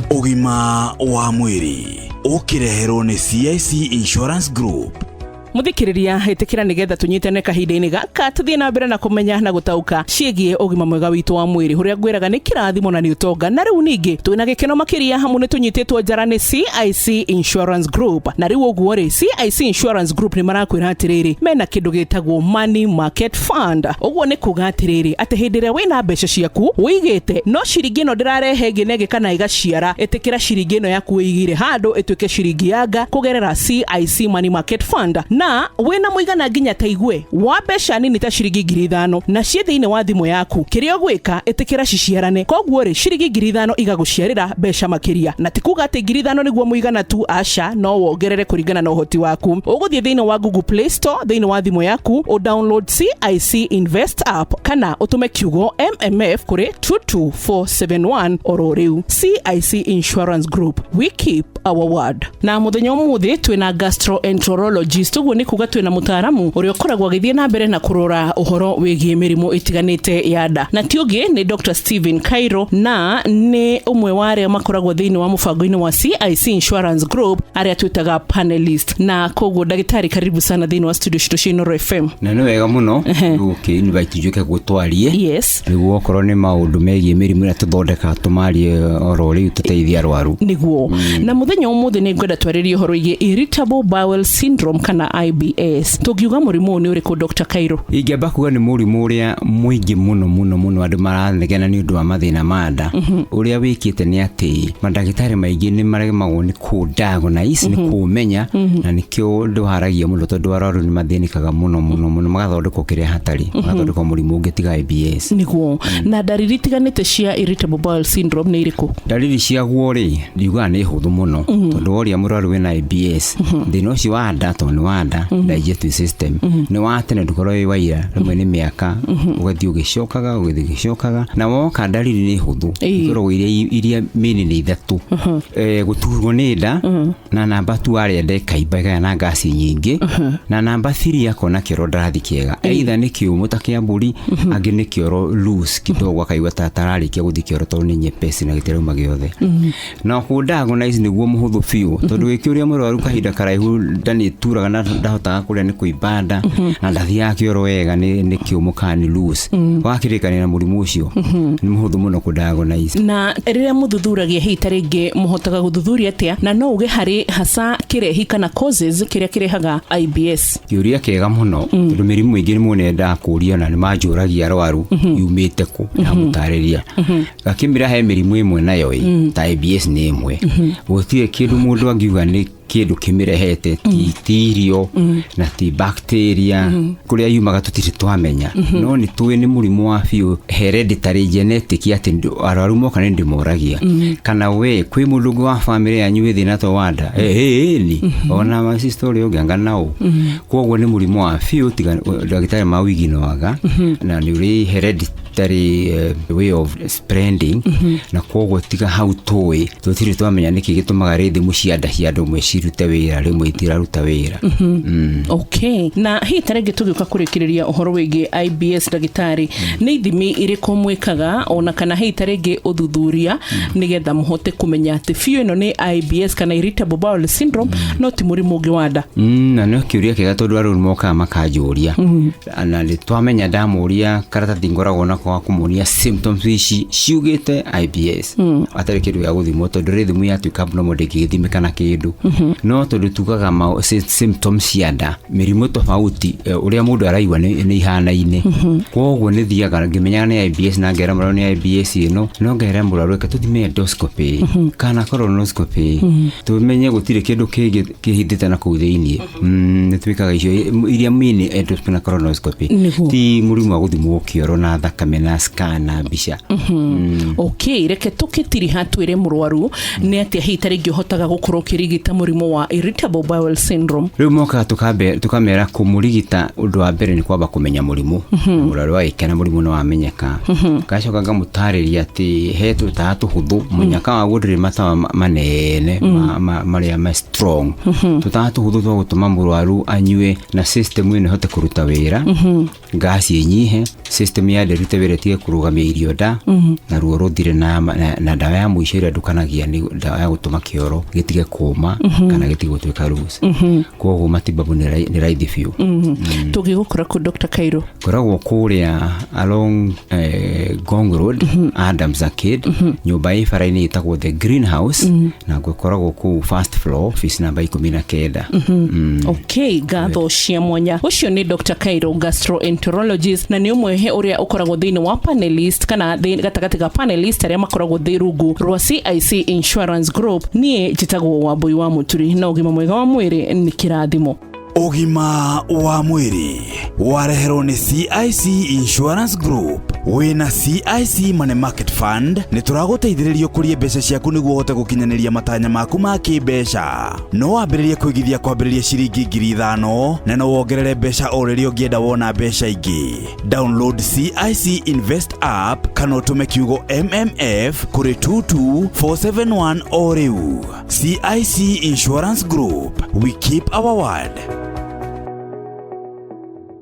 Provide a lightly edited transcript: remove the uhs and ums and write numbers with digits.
Ũgima wa mwĩrĩ ũkĩreherwo nĩ CIC Insurance Group. Muthikiriria, itikira nigetha tunyitane kahinda-inĩ gaka, tuthie na mbere na kumenya na gutauka ciĩgiĩ ũgima mwega witũ wa mwĩrĩ, ũrĩa ngwĩraga nĩ kĩrathimo na nĩ ũtonga. Na rĩu ningĩ twĩna gĩkeno makĩria hamu nĩ tũnyitĩtwo njara nĩ CIC Insurance Group. Na rĩu ũguo rĩ, CIC Insurance Group nĩ marakwĩra atĩrĩrĩ, mena kĩndũ gĩtagwo Money Market Fund. Ũguo nĩ kuga atĩrĩrĩ, atĩ hĩndĩ ĩrĩa wĩna mbeca ciaku wĩigĩte, no ciringi ĩno ndĩrarehe ĩngĩ na ĩngĩ kana ĩgaciara, ĩtĩkĩra ciringi ĩno yaku wĩigĩire handũ ĩtuĩke ciringi yanga kũgerera CIC Money Market Fund. Na wĩna mũigana nginya ta igue wa mbeca nini ta ciringi 5,000 na ciĩ thĩinĩ wa thimũ yaku, kĩrĩa ũgwĩka, ĩtĩkĩra ciciarane. Koguo rĩ, ciringi 5,000 igagũciarĩra mbeca makĩria. Na ti kuga atĩ 5,000 nĩguo mũigana tu, aca, no wongerere kũringana na ũhoti waku. Ũgũthiĩ thĩinĩ wa Google Play Store thĩinĩ wa thimũ yaku, ũ download CIC Invest app kana ũtũme kiugo MMF kũrĩ 22471 oro rĩu. CIC Insurance Group, we keep our word. Na mũthenya ũmũthĩ twĩna gastroenterologist. Ũguo nĩ kuga twĩna mũtaaramu ũrĩa ũkoragwo agĩthiĩ na mbere na kũrora ũhoro wĩgiĩ mĩrimũ ĩtiganĩte ya nda, na ti ũngĩ nĩ Dr Stephen Cairo, na nĩ ũmwe wa arĩa makoragwo thĩinĩ wa mũbango-inĩ wa CIC Insurance Group, arĩa twĩtaga panelist. Na koguo ndagĩtarĩ, karibu sana thĩinĩ wa studio citũ cia Inooro FM. Na nĩ wega mũno ũkĩ invite njuke gũtwarie nĩguo okorwo nĩ maũndũ megiĩ mĩrimũ ĩrĩa tũthondekaga, tũmarie oro rĩu, tũteithie arwaru. Nĩguo. Na mũthenya ũmũthĩ nĩ ngwenda twarĩrie ũhoro wĩgiĩ irritable bowel syndrome kana IBS. Tũngiuga mũrimũ ũyũ nĩ ũrĩkũ, Dr Cairo? Ingĩamba kuga nĩ mũrimũ ũrĩa mũingĩ mũno mũno mũno andũ maranegena nĩ ũndũ wa mathĩna ma nda. Ũrĩa wĩkĩte nĩ atĩ mandagĩtarĩ maingĩ nĩ maremagwo nĩ kũ diagnose, nĩ kũmenya, na nĩkĩo ndwaragia mũno, tondũ arwaru nĩ mathĩnĩkaga mũno mũno mũno, magathondekwo kĩrĩa hatarĩ, magathondekwo mũrimũ ũngĩ tiga IBS. Nĩguo. Na ndariri itiganĩte cia irritable bowel syndrome nĩ irĩkũ? Ndariri ciaguo rĩ, ndiugaga nĩ hũthũ mũno, tondũ woria mũrwaru wĩna IBS, thĩna ũcio wa nda, tondũ nĩ wa nda, digestive system, nĩ wa tene, ndũkorwo wĩ waira, rĩmwe nĩ mĩaka ũgathiĩ ũgĩcokaga, ũgĩthiĩ ũgĩcokaga. Na woka ndariri nĩ hũthũ, ikoragwo iria main nĩ ithatũ. Gũturwo nĩ nda, na namba tu arĩa nda ĩkaimba, ĩkagĩa na ngasi nyingĩ, na namba 3 akona kĩoro ndarathi kĩega, either nĩ kĩũmũ ta kĩa mbũri, angĩ nĩ kĩoro loose kidogo, akaigua ta tararĩkia gũthiĩ kĩoro tondũ nĩ nyepesi na gĩtirauma gĩothe. Na kũ diagnose nĩguo mũhũthũ biũ, tondũ wĩkĩũria mũrwaru kahinda karaihu, nda nĩ ĩturaga na ndahotaga kũrĩa nĩ kũimba nda na ndathiaga kĩoro wega, nĩ kĩũmũ kana nĩ loose, wakĩrĩkanĩra na mũrimũ ũcio, nĩ mũhũthũ mũno kũ diagnose. Na rĩrĩa mũthuthuragia, hihi ta rĩngĩ mũhotaga gũthuthuria atĩa, na no uge harĩ hasa kĩrehi kana causes kĩrĩa kĩrehaga IBS? Kĩũria kĩega mũno, tondũ mĩrimũ mĩingĩ nĩ mũno yendaga kũũria, na nĩ manjũragia arwaru yumĩte kũ, ndamũtarĩria gakĩmĩra he mĩrimũ ĩmwe nayo ĩ ta IBS nĩ ĩmwe, gũtirĩ kĩndũ mũndũ angiuga nĩ kĩndũ kĩmĩrehete, ti irio na ti bacteria, kũrĩa yumaga tũtirĩ twamenya, no nĩ tũĩ nĩ mũrimũ wa biũ hereditary genetic, atĩ arwaru moka nĩ ndĩmoragia kana we kwĩ mũndũ ũngĩ wa bamĩrĩ yanyu wĩ thĩna to wa nda, ĩni ona my sister ũrĩa ũngĩ anga nao. Koguo nĩ mũrimũ wa biũ, tiga ndagĩtarĩ mawiginoaga, na nĩ ũrĩ hereditary way of spreading. Na koguo tiga hau tũĩ, tũtirĩ twamenya nĩkĩ gĩtũmaga rhythm cia nda cia andũ amwe cirute wĩra, rĩmwe itiraruta wĩra. Okay, na hihi ta rĩngĩ tũgĩũka kũrĩkĩrĩria ũhoro wĩgiĩ IBS, ndagĩtarĩ, nĩ ithimi irĩkũ mwĩkaga ona kana hihi ta rĩngĩ ũthuthuria nĩgetha mũhote kũmenya atĩ biũ ĩno nĩ IBS kana irritable bowel syndrome, no ti mũrimũ ũngĩ wa nda? Na no kĩũria kĩega, tondũ arwaru mokaga makanjũria, na nĩ twamenya ndamũria karatathi ngoragwo nako ga kũmuonia symptoms ici ciugĩte IBS, atarĩ kĩndũ gĩa gũthimwo, tondũ rhythm yatuĩka abnormal ndĩngĩgĩthimĩka na kĩndũ. No tondũ tugaga symptoms cia nda, mĩrimũ tofauti, ũrĩa mũndũ araigua nĩ ihanaine, koguo nĩ thiaga ngĩmenyaga nĩ IBS na ngera mũrwaru nĩ IBS ĩno, no ngera mũrwaru, reke tũthime endoscopy kana colonoscopy, tũmenye gũtirĩ kĩndũ kĩngĩ kĩhithĩte na kũu thĩiniĩ. Nĩ twĩkaga icio iria main, endoscopy na colonoscopy. Ti mũrimũ wa gũthimwo kĩoro na thakame na scan na mbica. Okay, reke tũkĩtiriha twĩre mũrwaru nĩ atĩa hihi ta rĩngĩ ũhotaga gũkorwo ũkĩrigita mũrimũ wa irritable bowel syndrome. Rĩu mokaga tũkamera kũmũrigita, ũndũ wa mbere nĩ kwamba kũmenya mũrimũ. Mũrwaru agĩkena mũrimũ nĩ wamenyeka, ngacoka ngamũtarĩria atĩ he tũtawa tũhũthũ, mũnyaka waguo ndũrĩ matawa manene marĩa ma strong, tũtawa tũhũthũ twa gũtũma mũrwaru anyue na system ĩno ĩhote kũruta wĩra. Ngasi ĩnyihe, system ya nda ĩrute wĩra, ĩtige kũrũgamia irio nda, na ruo rũthire. Na ndawa ya mũico ĩrĩa ndukanagia nĩ ndawa ya gũtũma kĩoro gĩtige kũma kana gĩtige gũtuĩka loose. Koguo matibabu nĩ raithi biũ. Tũngĩgũkora kũ, Dr Kairo? Ngoragwo kũrĩa along Ngong Road, Adams Arcade, nyũmba ĩ bara-inĩ ĩtagwo The Greenhouse, na ngũkoragwo kũu first floor, office namba 19. Okay, ngatho cia mwanya. Ũcio nĩ Dr Kairo, gastroenterologist, na nĩ ũmwe he ũrĩa ũkoragwo thĩinĩ wa panelist kana gatagatĩ ga panelist arĩa makoragwo thĩ rungu rwa CIC Insurance Group. Niĩ njĩtagwo Wambui wa Mũturi, na ũgima mwega wa mwĩrĩ nĩ kĩrathimo. Ũgima wa mwĩrĩ wareherwo nĩ CIC Insurance Group. Wĩna CIC Money Market Fund nĩ tũragũteithĩrĩria ũkũrie mbeca ciaku nĩguo ũhote gũkinyanĩria matanya maku ma kĩmbeca. No wambĩrĩrie kũigithia kwambĩrĩria ciringi 5,000, na no wongerere mbeca o rĩrĩa ũngĩenda wona mbeca ingĩ. Download CIC Invest app kana ũtũme kiugo MMF kũrĩ 22471 o rĩu. CIC Insurance Group, we keep our word.